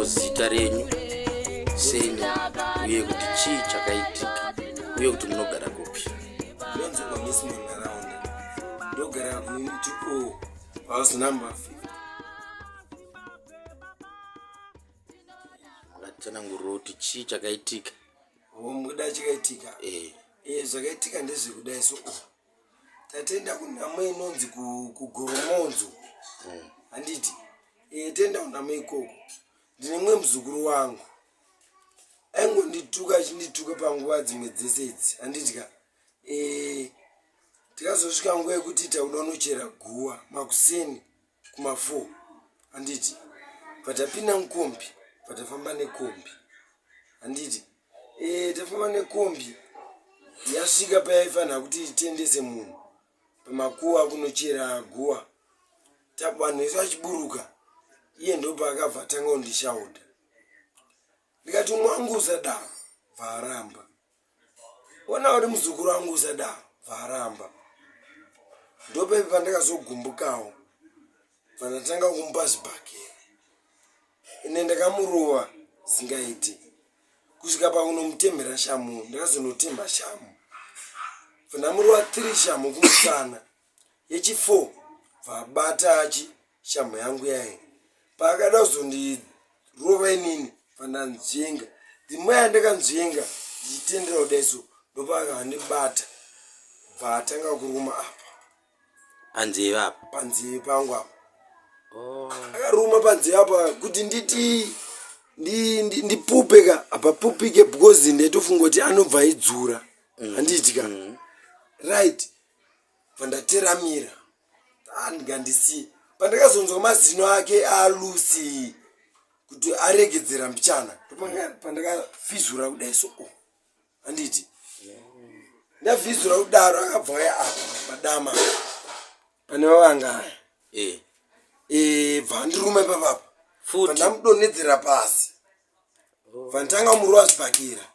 zita renyu seni uye kuti chii chakaitika uye kuti munogara kupi. Ndonzi Onesimo Nharaunda, ndogara kuUnit O, house number 50. Mungatitsanangurira kuti chii chakaitika? Muda chakaitika? Eh. Eh, zvakaitika ndezvekudai so oh. Tatenda kunhamo inonzi kuGoromonzo. Handiti? Eh, tenda kunhamo ikoko. Ndine mumwe muzukuru wangu. Aingondituka achindituka panguva dzimwe dzese idzi. Handiti ka? Eh, tikazosvika nguva yekuti takuda kunochera guwa makuseni kuma 4. Handiti? Patapinda mukombi, patafamba nekombi. Handiti? Eh, tafamba nekombi yasvika payaifanira kuti tiendese munhu pamakuwa kunochera guwa. Vanhu vese vachiburuka, iye ndopaakabva atanga kundishauta. Ndikati umwe wangu usadaro, bvaaramba. Ona uri muzukuru wangu usadaro, bvaaramba. Ndopaipi pandakazogumbukawo, bvandatanga kumupa zvibhakera. Ine ndakamurova zingaite kusvika pakunomutemhera shamu, ndakazonotemha shamu. Bvandamurova 3 shamu kumusana, yechi 4 bvaabata achi shamhu yangu yaye. Paakada kuzondirova inini bvandanzvenga, the more yandakanzvenga ndichitendera kudai so ndopaakandibata bvaatanga kuruma apa Panzeve apa? Panzeve pangu apa. Oh. Akaruma panzeve apa kuti nditi ndipupe ka, hapapupike because ndaitofunga kuti anobva aidzura. Handiti ka? Right. Bvandateramira. Ndikandisiye. Pandakazonzwa mazino ake alusi kuti aregedzera mbichana, pandakafizura kudai so oh. Handiti? Ndafizura kudaro akabva auya apa padama pane mavanga aya. Eh. Bva andiruma ipapapa. Futi. Pandamudonhedzera pasi. Bva nditanga kumurova zvibhakera.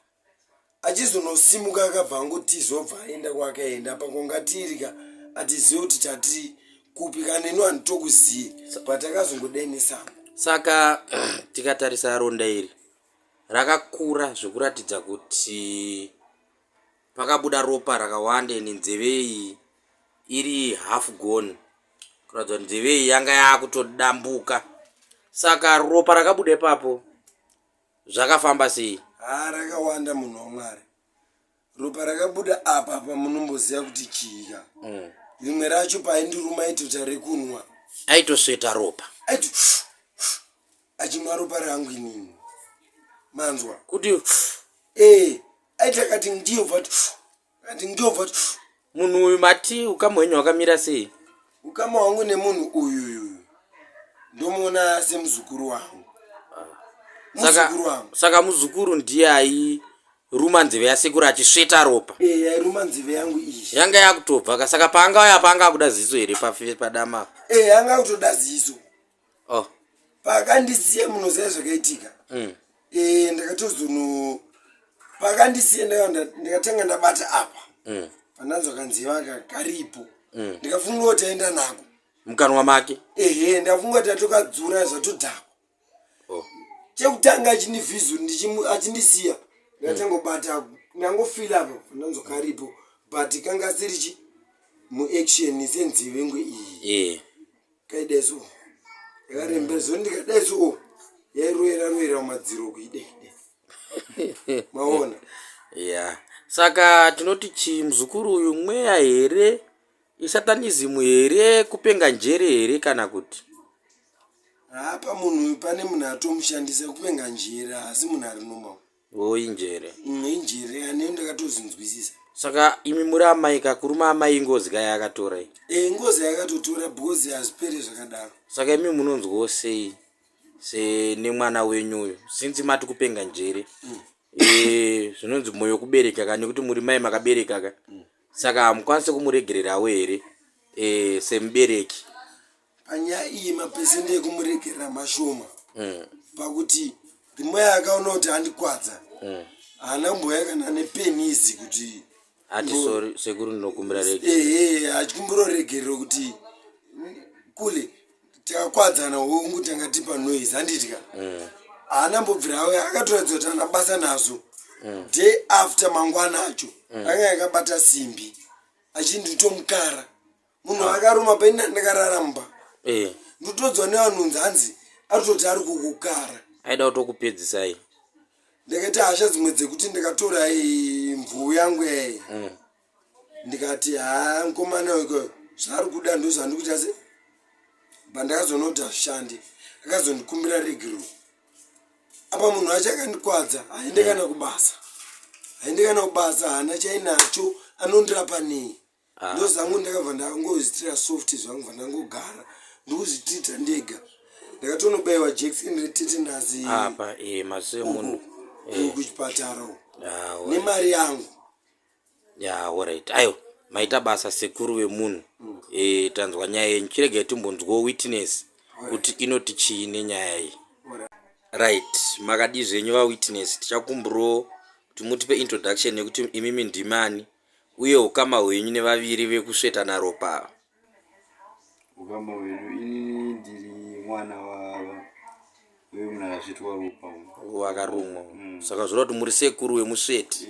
Achizonosimuka akabva angotiza obva aenda kwaakaenda. Apa kwangatirika atizive kuti tati kupi, kana ino handitokuziye, but akazongodai nesango. Saka tikatarisa ronda iri rakakura zvekuratidza kuti pakabuda ropa rakawanda, ende nzeve iyi iri half gone, kuratidza kuti nzeve iyi yanga yakutodambuka. Saka ropa rakabuda ipapo zvakafamba sei? Haa, rakawanda munhu waMwari. Ropa rakabuda apa apa munomboziva kuti chii ka? Rimwe racho paindiruma aitota rekunwa. Aitosveta ropa. Aiti achimwa ropa rangu inini. Manzwa? Kuti Eh, aiti akati ndiyo bvati akati ndiyo bvati. Munhu uyu mati ukama hwenyu hwakamira sei? Ukama hwangu nemunhu uyu uyu ndomuona semuzukuru wangu. Muzukuru wangu. Saka muzukuru ndiye airuma nzeve yasekuru achisveta ropa. Eh, airuma nzeve yangu iyi. Yanga yakutobva ka. Saka paanga uya paanga akuda ziso here padama? Eh, anga akutoda ziso. Oh. Paakandisiya munoziva zvakaitika? Eh, ndakatozono paakandisiya ndakatanga ndabata apa. Pandanzwa kanzeve aka karipo. Ndikafunga kuti aenda nako. Mukanwa make? Ehe, ndafunga kuti atokadzura zvatodhakwa. Oh. Chekutanga achindivhizu achindisiya ndakatangobata ndangofila apa pandanzwa karipo, but kanga asiri chi muaction senzeve ngwe iyi. Kaidai so yakarembera zo, ndikadai so oh, yairoera roera mumadziro kuidai dai, maona? Yeah. Saka tinoti chi muzukuru uyu mweya here, isatanism here, kupenga njere here, kana kuti? Hapa munhu uyu pane munhu atomushandisa kupenga njere, asi munhu ari normal. Oh, injere. Injere ane ndakatozinzwisisa. Saka imi muri amai ka, kuruma amai ingozi ka yaakatora iyi? Eh, ngozi yakatotora because hazvipere zvakadaro. Saka imi munonzwawo sei se nemwana wenyu uyu, since mati kupenga njere? Eh, zvinonzi mwoyo kubereka ka, nekuti muri mai makabereka ka. Saka hamukwanisi kumuregererawo here semubereki? Panyaya iyi mapesendi ekumuregerera mashoma. Pakuti the more akaona kuti andikwadza, haana kumboya kana nepenizi kuti ati sorry sekuru, ndinokumbira rege. Ehe, achikumbira regerero kuti kule takakwadzana, hongu tanga tipa noise, handitya. Haana mbobvira auya, akatoratidza kuti haana basa nazvo. Day after, mangwana acho, akanga akabata simbi achinditomukara. Munhu akaruma paina ndakarara mumba. Ndotodzwa nevanhu unzi hanzi aritoti ari kukukara. Aida kutokupedzisai. Ndakaita hasha dzimwe dzekuti ndakatora mvuu yangu yai, ndikati, "Ha, mukomana weko zvaari kuda ndo zvandikuita se." Pandakazoona kuti hazvishandi, akazondikumbira regiro. Apa munhu wacho akandikwadza, haende kana kubasa, haende kana kubasa, haana chainacho, anondirapa nei? Ndo zangu ndakabva ndangozvitira soft zvangu, bva ndangogara ndikuzvitita ndega. Ndakatonobayiwa jekiseni retetanus. Apa maziso emunhu. Kuchipatara uko nemari yangu. Ya, alright, aiwa, maita basa sekuru vemunhu. Tanzwa nyaya yenyu. Chiregai timbonzwawo witness kuti inoti chii nenyaya iyi. Right, makadii zvenyu vawitness? Tichakumburawo kuti mutipe introduction yekuti imimi ndimani uye ukama hwenyu nevaviri vekusvetana ropa ava. Ukama hwedu, inini ndiri mwana wemunhu akasvetwa ropa uyu. Wakarumwa. Saka zvoreva kuti muri sekuru wemusveti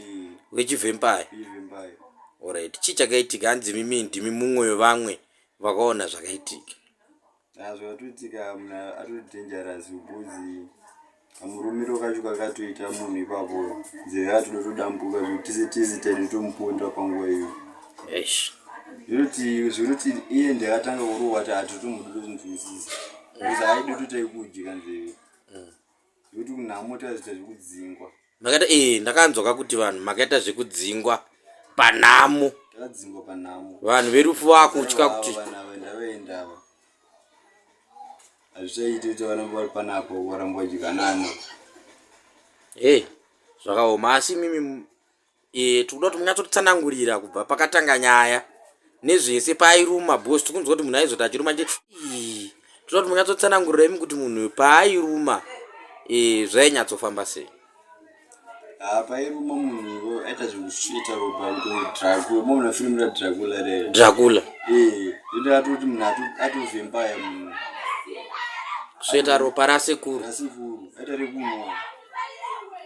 wechivampire? Ivampire. Alright, chii chakaitika? Hanzi mimi ndimi mumwe wevamwe vakaona zvakaitika. Zvakatoitika, munhu atori dangerous because kamurumiro kacho kakatoita munhu ipapo, nzeve yatoda todambuka zvekuti tise tese taitotomuponda panguva iyo. Eish. Zvinoti iye ndakatanga kurohwa ti hatitombodi totinzwisisa because aida totai kudya nzeve zvekuti kunhamo tazvita zvekudzingwa. Makaita, ndakanzwa kuti vanhu makaita zvekudzingwa panhamo. Takadzingwa panhamo. Vanhu verufu vakutya kuti Vana ava ndavaenda ava, hazvichaiti kuti varamba vari panapa, varamba vachidyanana. Hei, zvakaoma. Asi mimi tikuda kuti munyatsotitsanangurira kubva pakatanga nyaya nezvese paairuma, because tikunzwa kuti munhu aizoti achiruma che. Toda kuti munyatsotsanangurira imi kuti munhu paairuma zvainyatsofamba sei. Ha, pairuma munhu aita zvekusveta ropa kuti Dracula, maona firimu raDracula rere? Dracula. Zvoti atoti munhu atovampire munhu. Kusveta ropa rasekuru. Rasekuru, aita rekunwa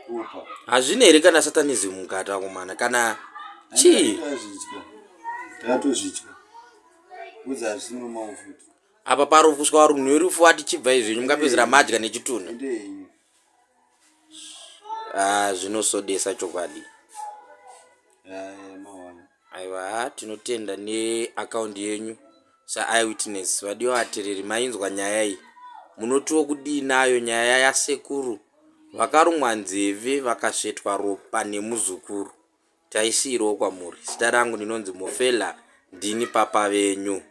ropa. Hazvina here kana satanism mukati, akomana, kana chii? Takazvitya, takatozvitya kuzi hazvisino futi. Apa parufuswa runhu werufu wati chibvai zvenyu, mungapedzera madya nechitunha. Ende henyu. Ah, zvinosodesa chokwadi. Mawana. Aiwa, tinotenda neakaundi yenyu saeyewitness. Vadiwa vateereri, mainzwa nyaya iyi. Munotiwo kudii nayo nyaya yasekuru vakarumwa nzeve vakasvetwa ropa nemuzukuru? Taisiyirawo kwamuri. Zita rangu ndinonzi Mofela, ndini papa venyu.